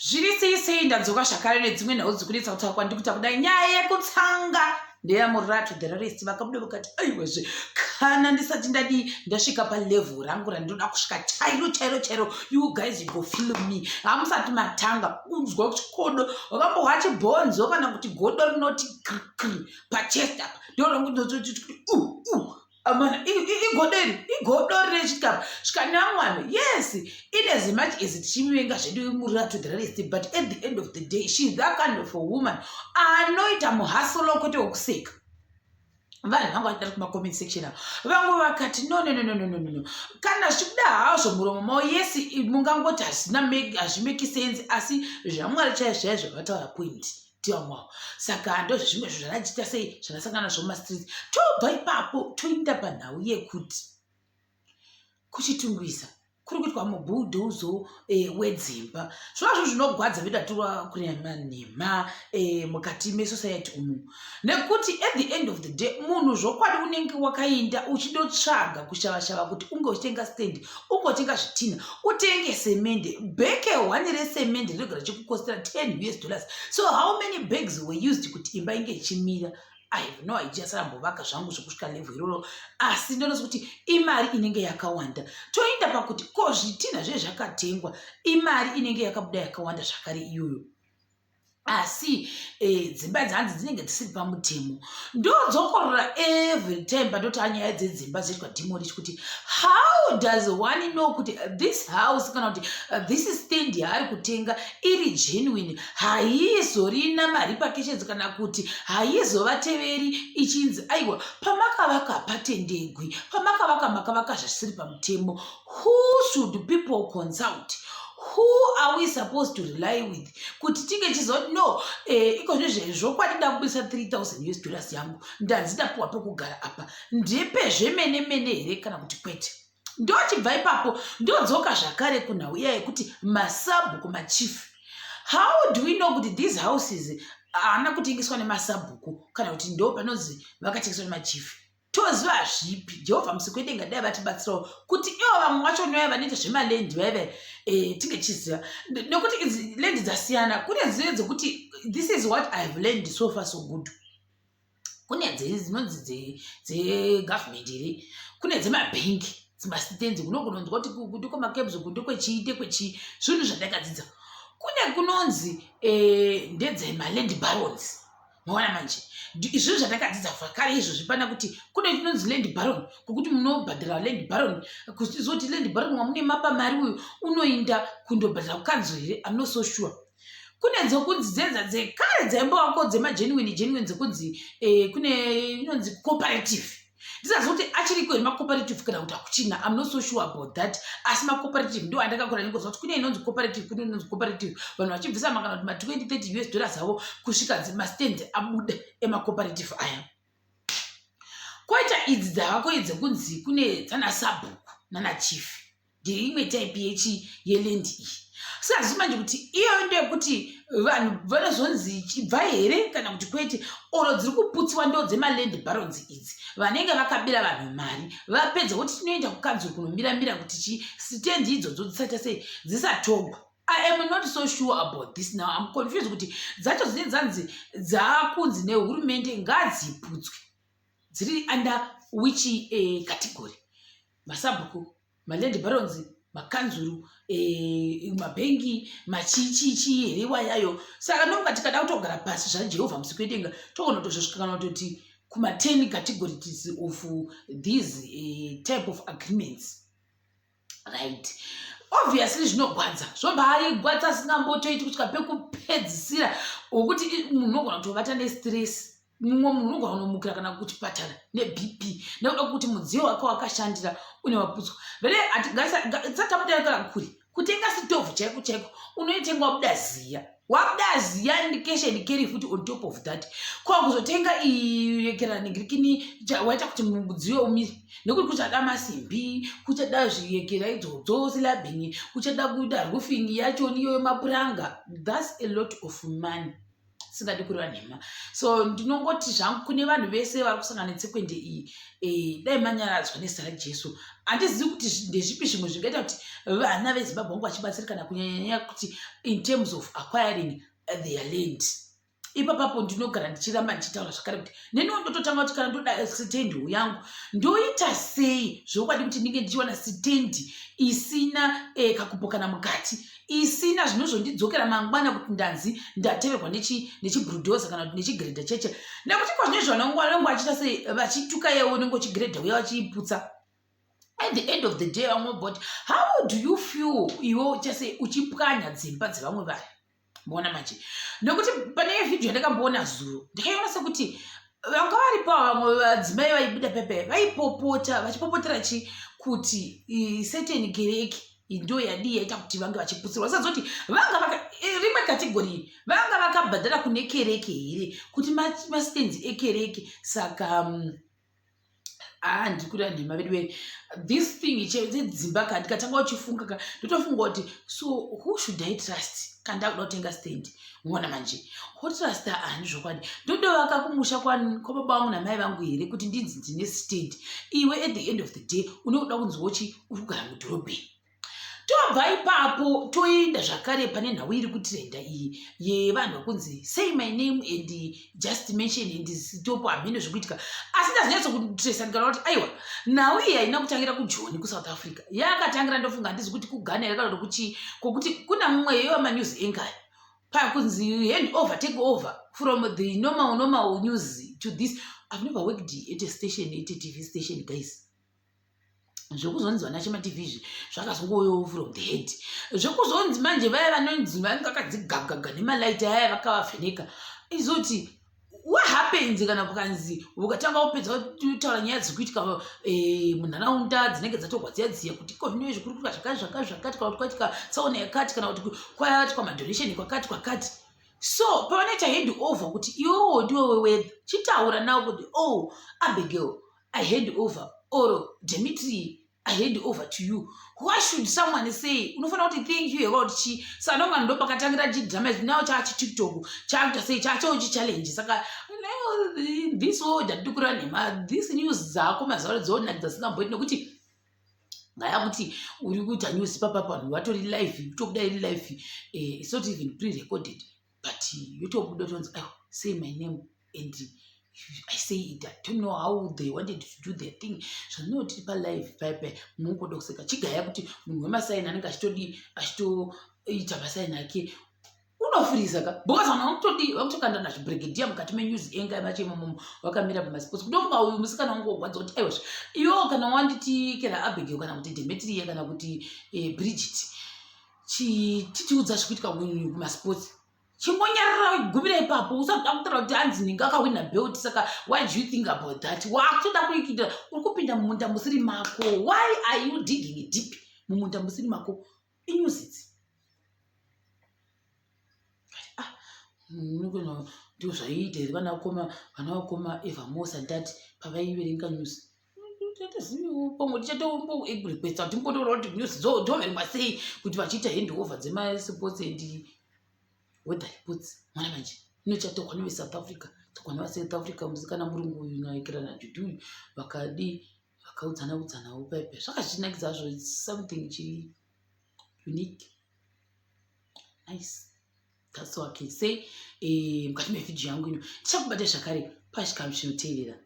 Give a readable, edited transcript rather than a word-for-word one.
Zviri sei sei, ndadzoka zvakare nedzimwe nhau dzikunetsa kutaura kwandikuita kudai. Nyaya yekutsanga ndeyamurato the rarest. Vakabuda vakati, aiwazve, kana ndisati ndadii ndasvika palevel rangu randinoda kusvika chairo chairo chairo, you guys, you go feel me. Hamusati matanga kunzwa chikodo wakambohwa chibhonzo kana kuti godo rinoti krkr pachest apa, ndorangu u u amana igodo iri, igodo rechikapa svikanamwana. Yes, in as much as tichimuvenga zvedu Murato the rest, but at the end of the day she is that kind of a woman anoita muhasolo, kwete wokuseka. Vanhu vangu vachidari kumacomment section avo, vamwe vakati, "No, no, no, no, no, no, no." Kana zvichikuda hazvo muromo mavo, yes, mungangoti hazvina, hazvimake sense, asi zvaMwari chaizvo chaizvo vataura point tivamwawo. Saka ndozvezvimwe zvo zvanachiita sei zvandasangana nazvo mumastreets. Tobva ipapo toinda panhau yekuti kuChitungwiza kuri kuitwa mubulldozer wedzimba. Zvovazvo zvinogwadza vedaturwa kunemanhema mukati mesociety umu, nekuti at the end of the day munhu zvokwadi unenge wakainda uchidotsvaga kushavashava kuti unge uchitenga stand, ungotenga zvitina, utenge semende. Bheke one resemende rinogara chikukostera $10 US. So how many bags were used kuti imba inge ichimira? I have no idea, sarambovaka zvangu zvokusvika level iroro, asi ndinozi kuti imari inenge yakawanda. Toenda pakuti ko zvitina zve zvakatengwa, imari inenge yakabuda yakawanda zvakare iyoyo. Asi dzimba dzanzi dzinenge dzisiri pamutemo. Ndodzokorora every time pandoti anyaya dzedzimba dzoitwa demolish kuti how does one know kuti this house kana kuti this stand yaari kutenga iri genuine, haizorina marepercussions, kana kuti haizovateveri ichinzi, "Aiwa, pamakavaka patendegwi, pamakavaka makavaka zvisiri pamutemo"? Who should people consult? Who are we supposed to rely with kuti tinge chizoti, "No, iko zvino zvokwadi ndakubudisa $3000 US yangu, ndanzi ndapiwa pekugara apa, ndepezvemene mene here kana kuti kwete?" Ndochibva ipapo ndodzoka zvakare kunhau iya yekuti masabhuku, machief. How do we know kuti these houses haana kutengeswa nemasabhuku, kana kuti ndo panonzi vakatengeswa nemachief? Toziva zvipi? Jehovha Musiki dai vatibatsirawo kuti ivo vamwe vacho novaya vanoita zvemaland vaive tinge tichiziva, nekuti idzi land dzasiyana. Kune dzive dzekuti, this is what I have learned so far so good, kune dzinonzi dzegovernment here, kune dzemabhengi, dzimastands kunokunonzwa kuti ndekwemakebs, uku ndekwechii, ndekwechii, zvinhu zvandakadzidza. Kune kunonzi ndedzemaland barons. Maona manje, izvozvo zvandakadzidza zvakare izvozvi pana kuti kune chinonzi land baron, kwokuti munobhadhara land baron, kuzoti land baron wamune mapa mari uyu unoinda kundobhadhara kukanzuro here? I'm not so sure. Kune dzokunzi dzedza dzekare dzaimbovako dzemagenuine genuine, dzekunzi kune inonzi cooperative. Ndisazi kuti achiriko here macooperative kana kuti hakuchina. I'm not so sure about that, asi macooperative ndo andakakura ndingoziva kuti kune inonzi cooperative, kune inonzi cooperative, vanhu vachibvisa makana kuti ma20 30 US dollars avo kusvika mastands abuda emacooperative aya. Koita idzi dzavako idzekunzi kune dzanasabhuku nanachief, ndeimwe type yechi yeland iyi. Sikazivi manje kuti iyoyo ndeyekuti vanhu vanozonzi chibva here kana kuti kwete, oro dziri kuputsiwa ndo dzemaland barons idzi, vanenge vakabira vanhu mari, vapedza kuti tinoenda kukanzuro kunomiramira kuti chi stand idzodzo dzisaita sei, dzisatogwa. I am not so sure about this now. I'm confused kuti dzacho dzinenge dzanzi dzaakunzi nehurumende ngadziputswe dziri under which category? Masabhuku, maland barons, makanzuru, mabhengi, machichichi here iwayayo? Saka nonga tikada kutogara pasi zvaJehovha Musiki wedenga, togona kutozosvika kana kutoti kuma10 categories of these type of agreements, right? Obviously zvinogwadza, zvombaigwadza asingambotoiti kusvika pekupedzisira wokuti munhu unogona kutovata nestress. Mumwe munhu unogona kunomukira kana kuchipatara neBP nekuda kwekuti mudziyo wake wakashandira une waputswa. Vele tisatamuta kana kuri kutenga sitovhu chaiko chaiko, unoitenga wabuda ziya, wabuda ziya, cash and carry futi on top of that. Kwakuzotenga iyekera ningirikini waita kuti mudziyo umire, nekuti kuchada masimbi, kuchada zviyekera idzodzo, slabbing, kuchada kuita roofing yachoni iyoyo, mapuranga. That's a lot of money. Tisingadi kureva nhema. So ndinongoti zvangu kune vanhu vese vari kusangana netsekwende iyi, dai manyaradzwa nezita raJesu. Handizivi kuti ndezvipi zvimwe zvingaita kuti vana veZimbabwe vangu vachibatsirikana, kunyanyanyanya kuti in terms of acquiring their land. Ipapapo ndinogara ndichiramba ndichitaura zvakare kuti neniwo ndototanga kuti kana ndoda sitendi yangu, ndoita sei zvokwadi kuti ndinge ndichiwana sitendi isina kakupokana mukati, isina zvinozondidzokera mangwana kuti ndanzi ndateverwa nechibulldozer kana kuti nechigrader cheche. Nekuti kwazvinezvi vanenge vachiita sei, vachituka yewo unenge uchigrader uya vachiiputsa. At the end of the day vamwe voti, "How do you feel iwe uchase uchipwanya dzimba dzevamwe vanhu?" Mona manje, nekuti pane vhidhiyo yandakamboona zuro, ndakaiona sekuti vanga varipo vamwe vadzimai vaibuda pepe vaipopota, vachipopotera chi kuti certain kereke ndo yadii yaita kuti vange vachiputsirwa. Sazoti vanga rimwe category vanga vakabhadhara kune kereke here kuti mastands ekereke? Saka ah, ndiri kureva nhema vedu. This thing chedzimba ka, ndikatanga uchifunga ka, ndotofunga kuti, so who should I trust kana ndakuda kutenga stand? Uona manje, wotrusta ani zvokwadi? Ndodovaka kumusha kwababa vangu namai vangu here kuti ndinzi ndine stand? Iwe at the end of the day unoda kunzi wochi uri kugara mudhorobheni. Tobva ipapo toenda zvakare pane nhau iri kutrenda iyi yevanhu vakunzi say my name and just mention and stop. Hamhino zvekuitika, asi ndazonyatsokutresa ndikaona kuti aiwa, nhau iyi haina kutangira kuJoni kuSouth Africa. Yakatangira, ndofunga, handizi kuti kuGhana here kana kuti kuchii, kwokuti kuna mumwe yewamanews anchor pakunzi hand over, take over from the normal news to this. I've never worked at a station, at a TV station, guys. Zvekuzonzi vana chemaTV izvi zvakazongoyo from the head. Zvekuzonzi manje vaya vanonzi vange vakadzigagaga nemalight aya vakavavheneka, izoti what happens kana kukanzi ukatanga kupedza kutaura nyaya dziri kuitika munharaunda dzinenge dzatorwa dziya dziya, kuti iko zvino izvi kuri kuitika zvakati zvakati zvakati, kana kuti kwaitika tsaona yakati, kana kuti kwaitwa madonation kwakati kwakati? So pavanoita hand over kuti iwewo ndiwe weweather, chitaura nawo kuti, "Oh, Abigail, I hand over," or, "Dimitri, I hand over to you." Why should someone say unofanira kuti thank you here kuti chii? Saka ndonga ndo pakatangira chidrama izvi. Nawo chaachiTikTok chaakuita sei, chaacho chichallenge. Saka this world, hatidi kureva nhema, this news dzako mazuva ano dzonakidza dzisingamboiti, nekuti ngaya kuti uri kuita news papa, vanhu vatori live, tobuda iri live, it's not even pre-recorded, but yotobuda tonzi, "Aiwa, say my name and I say it." I don't know how they wanted to do their thing. Zvanoti palive paipai mungoda kuseka chigaya kuti munhu wemasaini anenge achitodii, achitoita masaini ake, unofurisa ka, because vanhu vakutodii, vakutokandana zvibrigadier mukati menews enga macho imomomo, vakamira pamasports. Kutofunga uyu musikana wangogwadza kuti aiwazve iwewo kana wanditi kera Abigail kana kuti Demetria kana kuti Bridget, titiudza zvikuitika kumasports, chingonyarara, gumira ipapo. Usada kutaura kuti hanzi ninge akawina belt. Saka why do you think about that? Wakutoda kuikita, uri kupinda mumunda musiri mako. Why are you digging deep mumunda musiri mako? Inews idzi. Ah, ndo zvaiita here vana vakoma Eva Mosa ndati pavaiverenga news? Tatoziviwo pamwe tichatomborequesta kuti timbotoona kuti news dzoverengwa sei kuti vachiita hand over dzemasports and weather reports. Mwana manje inochatorwa neveSouth Africa, torwa nevaSouth Africa. Musikana murungu uyu naikira naJudy uyu vakadi vakaudzana udzanawo paipai, zvakazvinakidza zvo. It's something chiri unique, nice. That's all I can say mukati mevhidhiyo yangu ino. Tichakubata zvakare pachikamu chinotevera.